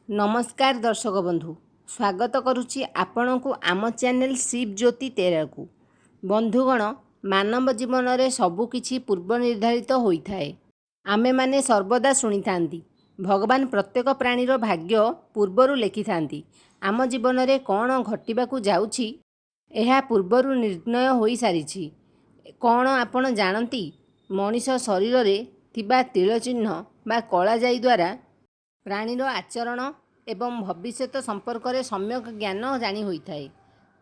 ନମସ୍କାର ଦର୍ଶକ ବନ୍ଧୁ, ସ୍ୱାଗତ କରୁଛି ଆପଣଙ୍କୁ ଆମ ଚ୍ୟାନେଲ ଶିବ ଜ୍ୟୋତି 13କୁ। ବନ୍ଧୁଗଣ, ମାନବ ଜୀବନରେ ସବୁକିଛି ପୂର୍ବ ନିର୍ଦ୍ଧାରିତ ହୋଇଥାଏ। ଆମେମାନେ ସର୍ବଦା ଶୁଣିଥାନ୍ତି, ଭଗବାନ ପ୍ରତ୍ୟେକ ପ୍ରାଣୀର ଭାଗ୍ୟ ପୂର୍ବରୁ ଲେଖିଥାନ୍ତି। ଆମ ଜୀବନରେ କ'ଣ ଘଟିବାକୁ ଯାଉଛି, ଏହା ପୂର୍ବରୁ ନିର୍ଣ୍ଣୟ ହୋଇସାରିଛି। କ'ଣ ଆପଣ ଜାଣନ୍ତି, ମଣିଷ ଶରୀରରେ ଥିବା ତିଳ ଚିହ୍ନ ବା କଳାଜାଇ ଦ୍ୱାରା ପ୍ରାଣୀର ଆଚରଣ ଏବଂ ଭବିଷ୍ୟତ ସମ୍ପର୍କରେ ସମ୍ୟକ ଜ୍ଞାନ ଜାଣି ହୋଇଥାଏ।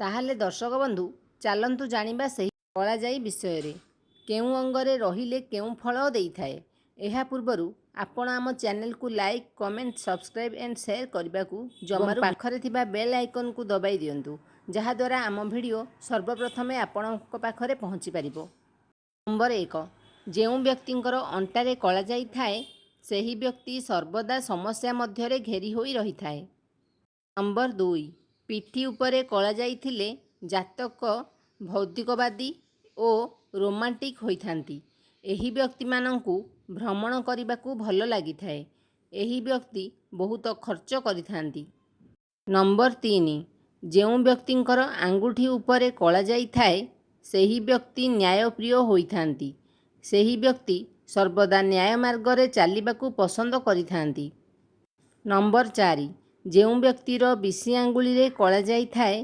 ତାହେଲେ ଦର୍ଶକ ବନ୍ଧୁ, ଚାଲନ୍ତୁ ଜାଣିବା ସେହି କଳାଜାଇ ବିଷୟରେ, କେଉଁ ଅଙ୍ଗରେ ରହିଲେ କେଉଁ ଫଳ ଦେଇଥାଏ। ଏହା ପୂର୍ବରୁ ଆପଣ ଆମ ଚ୍ୟାନେଲକୁ like, comment, subscribe and share କରିବାକୁ ଜମାରୁ, ପାଖରେ ଥିବା ବେଲ୍ ଆଇକନକୁ ଦବାଇ ଦିଅନ୍ତୁ, ଯାହାଦ୍ୱାରା ଆମ ଭିଡ଼ିଓ ସର୍ବପ୍ରଥମେ ଆପଣଙ୍କ ପାଖରେ ପହଞ୍ଚିପାରିବ। ନମ୍ବର 1, ଯେଉଁ ବ୍ୟକ୍ତିଙ୍କର ଅଣ୍ଟାରେ କଳାଜାଇ ଥାଏ, ସେହି ବ୍ୟକ୍ତି ସର୍ବଦା ସମସ୍ୟା ମଧ୍ୟରେ ଘେରି ହୋଇ ରହିଥାଏ। ନମ୍ବର 2, ପିଠି ଉପରେ କଳାଜାଇ ଥିଲେ ଜାତକ ଭୌତିକବାଦୀ ଓ ରୋମାଣ୍ଟିକ୍ ହୋଇଥାନ୍ତି। ଏହି ବ୍ୟକ୍ତିମାନଙ୍କୁ ଭ୍ରମଣ କରିବାକୁ ଭଲ ଲାଗିଥାଏ। ଏହି ବ୍ୟକ୍ତି ବହୁତ ଖର୍ଚ୍ଚ କରିଥାନ୍ତି। ନମ୍ବର 3, ଯେଉଁ ବ୍ୟକ୍ତିଙ୍କର ଆଙ୍ଗୁଠି ଉପରେ କଳାଜାଇ ଥାଏ, ସେହି ବ୍ୟକ୍ତି ନ୍ୟାୟପ୍ରିୟ ହୋଇଥାନ୍ତି। ସେହି ବ୍ୟକ୍ତି ସର୍ବଦା ନ୍ୟାୟ ମାର୍ଗରେ ଚାଲିବାକୁ ପସନ୍ଦ କରିଥାନ୍ତି। ନମ୍ବର 4, ଯେଉଁ ବ୍ୟକ୍ତିର ବିଶି ଆଙ୍ଗୁଳିରେ କଳାଜାଇ ଥାଏ,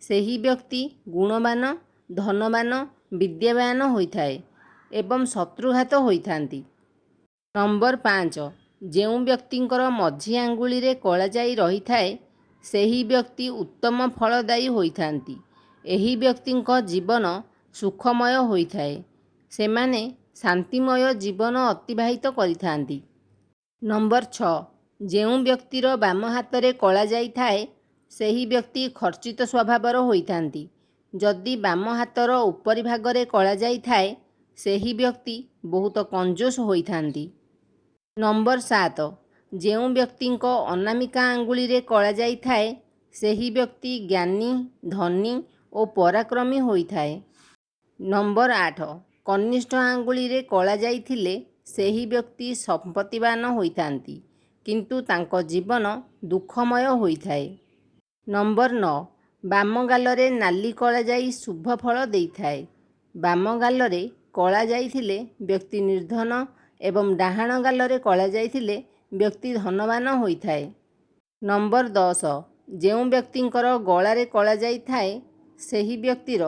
ସେହି ବ୍ୟକ୍ତି ଗୁଣବାନ, ଧନବାନ, ବିଦ୍ୟାବାନ ହୋଇଥାଏ ଏବଂ ଶତ୍ରୁଘାତ ହୋଇଥାନ୍ତି। ନମ୍ବର 5, ଯେଉଁ ବ୍ୟକ୍ତିଙ୍କର ମଝି ଆଙ୍ଗୁଳିରେ କଳାଜାଇ ରହିଥାଏ, ସେହି ବ୍ୟକ୍ତି ଉତ୍ତମ ଫଳଦାୟୀ ହୋଇଥାନ୍ତି। ଏହି ବ୍ୟକ୍ତିଙ୍କ ଜୀବନ ସୁଖମୟ ହୋଇଥାଏ। ସେମାନେ ଶାନ୍ତିମୟ ଜୀବନ ଅତିବାହିତ କରିଥାନ୍ତି। ନମ୍ବର 6, ଯେଉଁ ବ୍ୟକ୍ତିର ବାମ ହାତରେ କଳାଜାଇ ଥାଏ, ସେହି ବ୍ୟକ୍ତି ଖର୍ଚ୍ଚିତ ସ୍ୱଭାବର ହୋଇଥାନ୍ତି। ଯଦି ବାମ ହାତର ଉପରି ଭାଗରେ କଳାଜାଇ ଥାଏ, ସେହି ବ୍ୟକ୍ତି ବହୁତ କଞ୍ଜୁସ ହୋଇଥାନ୍ତି। ନମ୍ବର 7, ଯେଉଁ ବ୍ୟକ୍ତିଙ୍କ ଅନାମିକା ଆଙ୍ଗୁଳିରେ କଳାଜାଇ ଥାଏ, ସେହି ବ୍ୟକ୍ତି ଜ୍ଞାନୀ, ଧନୀ ଓ ପରାକ୍ରମୀ ହୋଇଥାଏ। ନମ୍ବର 8, କନିଷ୍ଠ ଆଙ୍ଗୁଳିରେ କଳାଜାଇ ଥିଲେ ସେହି ବ୍ୟକ୍ତି ସମ୍ପତ୍ତିବାନ ହୋଇଥାନ୍ତି, କିନ୍ତୁ ତାଙ୍କ ଜୀବନ ଦୁଃଖମୟ ହୋଇଥାଏ। ନମ୍ବର 9, ବାମ ଗାଲରେ ନାଲି କଳାଜାଇ ଶୁଭ ଫଳ ଦେଇଥାଏ। ବାମ ଗାଲରେ କଳାଜାଇ ଥିଲେ ବ୍ୟକ୍ତି ନିର୍ଦ୍ଧନ ଏବଂ ଡାହାଣ ଗାଲରେ କଳାଜାଇ ଥିଲେ ବ୍ୟକ୍ତି ଧନବାନ ହୋଇଥାଏ। ନମ୍ବର 10, ଯେଉଁ ବ୍ୟକ୍ତିଙ୍କର ଗଳାରେ କଳାଜାଇ ଥାଏ, ସେହି ବ୍ୟକ୍ତିର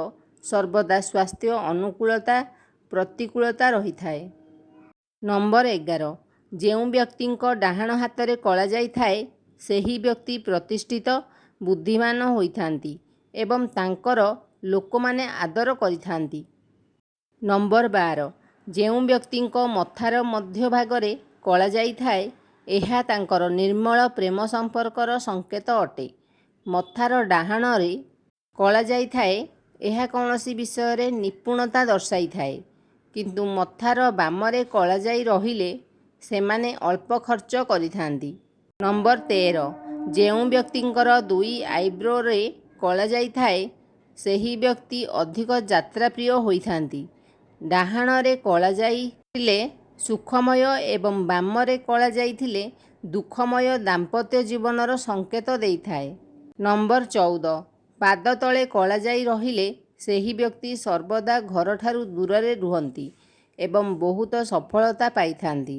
ସର୍ବଦା ସ୍ୱାସ୍ଥ୍ୟ ଅନୁକୂଳତା ପ୍ରତିକୂଳତା ରହିଥାଏ। ନମ୍ବର 11, ଯେଉଁ ବ୍ୟକ୍ତିଙ୍କ ଡାହାଣ ହାତରେ କଳାଜାଇ ଥାଏ, ସେହି ବ୍ୟକ୍ତି ପ୍ରତିଷ୍ଠିତ, ବୁଦ୍ଧିମାନ ହୋଇଥାନ୍ତି ଏବଂ ତାଙ୍କର ଲୋକମାନେ ଆଦର କରିଥାନ୍ତି। ନମ୍ବର 12, ଯେଉଁ ବ୍ୟକ୍ତିଙ୍କ ମଥାର ମଧ୍ୟଭାଗରେ କଳାଜାଇ ଥାଏ, ଏହା ତାଙ୍କର ନିର୍ମଳ ପ୍ରେମ ସମ୍ପର୍କର ସଂକେତ ଅଟେ। ମଥାର ଡାହାଣରେ କଳାଜାଇ ଥାଏ, ଏହା କୌଣସି ବିଷୟରେ ନିପୁଣତା ଦର୍ଶାଇଥାଏ। କିନ୍ତୁ ମଥାର ବାମରେ କଳାଜାଇ ରହିଲେ ସେମାନେ ଅଳ୍ପ ଖର୍ଚ୍ଚ କରିଥାନ୍ତି। ନମ୍ବର 13, ଯେଉଁ ବ୍ୟକ୍ତିଙ୍କର ଦୁଇ ଆଇବ୍ରୋରେ କଳାଜାଇ ଥାଏ, ସେହି ବ୍ୟକ୍ତି ଅଧିକ ଯାତ୍ରାପ୍ରିୟ ହୋଇଥାନ୍ତି। ଡାହାଣରେ କଳାଜାଇ ଥିଲେ ସୁଖମୟ ଏବଂ ବାମରେ କଳାଜାଇ ଥିଲେ ଦୁଃଖମୟ ଦାମ୍ପତ୍ୟ ଜୀବନର ସଂକେତ ଦେଇଥାଏ। ନମ୍ବର 14, ପାଦ ତଳେ କଳାଜାଇ ରହିଲେ ସେହି ବ୍ୟକ୍ତି ସର୍ବଦା ଘରଠାରୁ ଦୂରରେ ରୁହନ୍ତି ଏବଂ ବହୁତ ସଫଳତା ପାଇଥାନ୍ତି।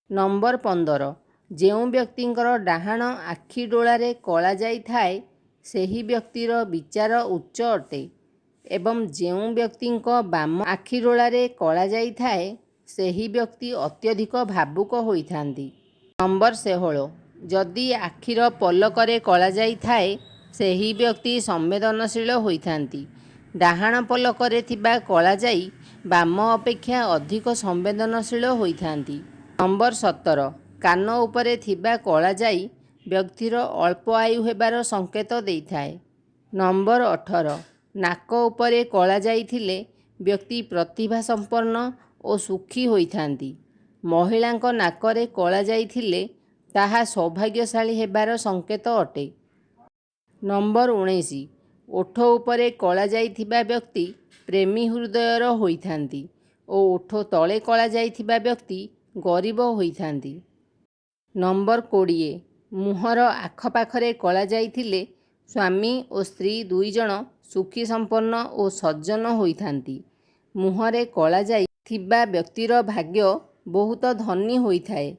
ନମ୍ବର 15, ଯେଉଁ ବ୍ୟକ୍ତିଙ୍କର ଡାହାଣ ଆଖି ଡୋଳାରେ କଳାଜାଇ ଥାଏ, ସେହି ବ୍ୟକ୍ତିର ବିଚାର ଉଚ୍ଚ ଅଟେ ଏବଂ ଯେଉଁ ବ୍ୟକ୍ତିଙ୍କ ବାମ ଆଖି ଡୋଳାରେ କଳାଜାଇ ଥାଏ, ସେହି ବ୍ୟକ୍ତି ଅତ୍ୟଧିକ ଭାବୁକ ହୋଇଥାନ୍ତି। ନମ୍ବର 16, ଯଦି ଆଖିର ପଲକରେ କଳାଜାଇ ଥାଏ, ସେହି ବ୍ୟକ୍ତି ସମ୍ବେଦନଶୀଳ ହୋଇଥାନ୍ତି। ଡାହାଣ ପଲକରେ ଥିବା କଳାଜାଇ ବାମ ଅପେକ୍ଷା ଅଧିକ ସମ୍ବେଦନଶୀଳ ହୋଇଥାନ୍ତି। ନମ୍ବର 17, କାନ ଉପରେ ଥିବା କଳାଜାଇ ବ୍ୟକ୍ତିର ଅଳ୍ପ ଆୟୁ ହେବାର ସଂକେତ ଦେଇଥାଏ। ନମ୍ବର 18, ନାକ ଉପରେ କଳାଜାଇ ଥିଲେ ବ୍ୟକ୍ତି ପ୍ରତିଭା ସମ୍ପନ୍ନ ଓ ସୁଖୀ ହୋଇଥାନ୍ତି। ମହିଳାଙ୍କ ନାକରେ କଳାଜାଇ ଥିଲେ ତାହା ସୌଭାଗ୍ୟଶାଳୀ ହେବାର ସଂକେତ ଅଟେ। ନମ୍ବର 19, ଓଠ ଉପରେ କଳାଜାଇ ଥିବା ବ୍ୟକ୍ତି ପ୍ରେମୀ ହୃଦୟର ହୋଇଥାନ୍ତି ଓ ଓଠ ତଳେ କଳାଜାଇ ଥିବା ବ୍ୟକ୍ତି ଗରିବ ହୋଇଥାନ୍ତି। ନମ୍ବର 20, ମୁହଁର ଆଖପାଖରେ କଳାଜାଇ ଥିଲେ ସ୍ୱାମୀ ଓ ସ୍ତ୍ରୀ ଦୁଇଜଣ ସୁଖୀ ସମ୍ପନ୍ନ ଓ ସଜ୍ଜନ ହୋଇଥାନ୍ତି। ମୁହଁରେ କଳାଜାଇ ଥିବା ବ୍ୟକ୍ତିର ଭାଗ୍ୟ ବହୁତ ଧନୀ ହୋଇଥାଏ।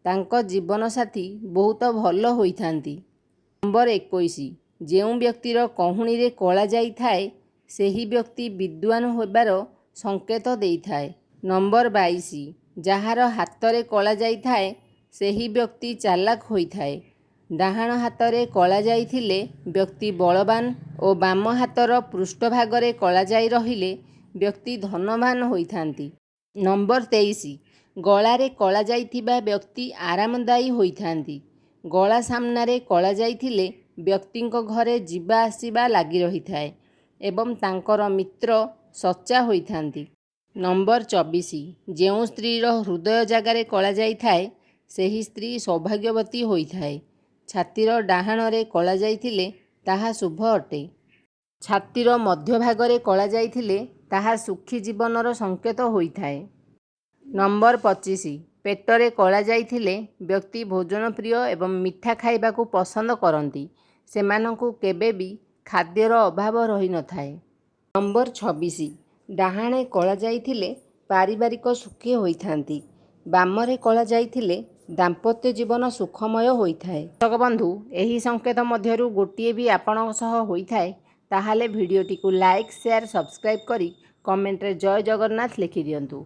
ତାଙ୍କ ଜୀବନସାଥୀ ବହୁତ ଭଲ ହୋଇଥାନ୍ତି। ନମ୍ବର 21, ଯେଉଁ ବ୍ୟକ୍ତିର କହୁଣୀରେ କଳାଜାଇ ଥାଏ, ସେହି ବ୍ୟକ୍ତି ବିଦ୍ୱାନ ହେବାର ସଂକେତ ଦେଇଥାଏ। ନମ୍ବର 22, ଯାହାର ହାତରେ କଳାଜାଇ ଥାଏ, ସେହି ବ୍ୟକ୍ତି ଚାଲାକ ହୋଇଥାଏ। ଡାହାଣ ହାତରେ କଳାଜାଇ ଥିଲେ ବ୍ୟକ୍ତି ବଳବାନ ଓ ବାମ ହାତର ପୃଷ୍ଠଭାଗରେ କଳାଜାଇ ରହିଲେ ବ୍ୟକ୍ତି ଧନବାନ ହୋଇଥାନ୍ତି। ନମ୍ବର 23, ଗଳାରେ କଳାଜାଇ ଥିବା ବ୍ୟକ୍ତି ଆରାମଦାୟୀ ହୋଇଥାନ୍ତି। ଗଳା ସାମ୍ନାରେ କଳାଜାଇ ଥିଲେ ବ୍ୟକ୍ତିଙ୍କ ଘରେ ଯିବା ଆସିବା ଲାଗି ରହିଥାଏ ଏବଂ ତାଙ୍କର ମିତ୍ର ସଚ୍ଚା ହୋଇଥାନ୍ତି। ନମ୍ବର 24, ଯେଉଁ ସ୍ତ୍ରୀର ହୃଦୟ ଜାଗାରେ କଳାଜାଇ ଥାଏ, ସେହି ସ୍ତ୍ରୀ ସୌଭାଗ୍ୟବତୀ ହୋଇଥାଏ। ଛାତିର ଡାହାଣରେ କଳାଜାଇ ଥିଲେ ତାହା ଶୁଭ ଅଟେ। ଛାତିର ମଧ୍ୟଭାଗରେ କଳାଜାଇ ଥିଲେ ତାହା ସୁଖୀ ଜୀବନର ସଂକେତ ହୋଇଥାଏ। ନମ୍ବର 25, ପେଟରେ କଳାଜାଇ ଥିଲେ ବ୍ୟକ୍ତି ଭୋଜନ ପ୍ରିୟ ଏବଂ ମିଠା ଖାଇବାକୁ ପସନ୍ଦ କରନ୍ତି। ସେମାନଙ୍କୁ କେବେ ବି ଖାଦ୍ୟର ଅଭାବ ରହିନଥାଏ। ନମ୍ବର 26, ଡାହାଣେ କଳାଜାଇ ଥିଲେ ପାରିବାରିକ ସୁଖୀ ହୋଇଥାନ୍ତି। ବାମରେ କଳାଜାଇ ଥିଲେ ଦାମ୍ପତ୍ୟ ଜୀବନ ସୁଖମୟ ହୋଇଥାଏ। ଦର୍ଶକ ବନ୍ଧୁ, ଏହି ସଂକେତ ମଧ୍ୟରୁ ଗୋଟିଏ ବି ଆପଣଙ୍କ ସହ ହୋଇଥାଏ, ତାହେଲେ ଭିଡ଼ିଓଟିକୁ ଲାଇକ୍, ସେୟାର, ସବସ୍କ୍ରାଇବ୍ କରି କମେଣ୍ଟରେ ଜୟ ଜଗନ୍ନାଥ ଲେଖିଦିଅନ୍ତୁ।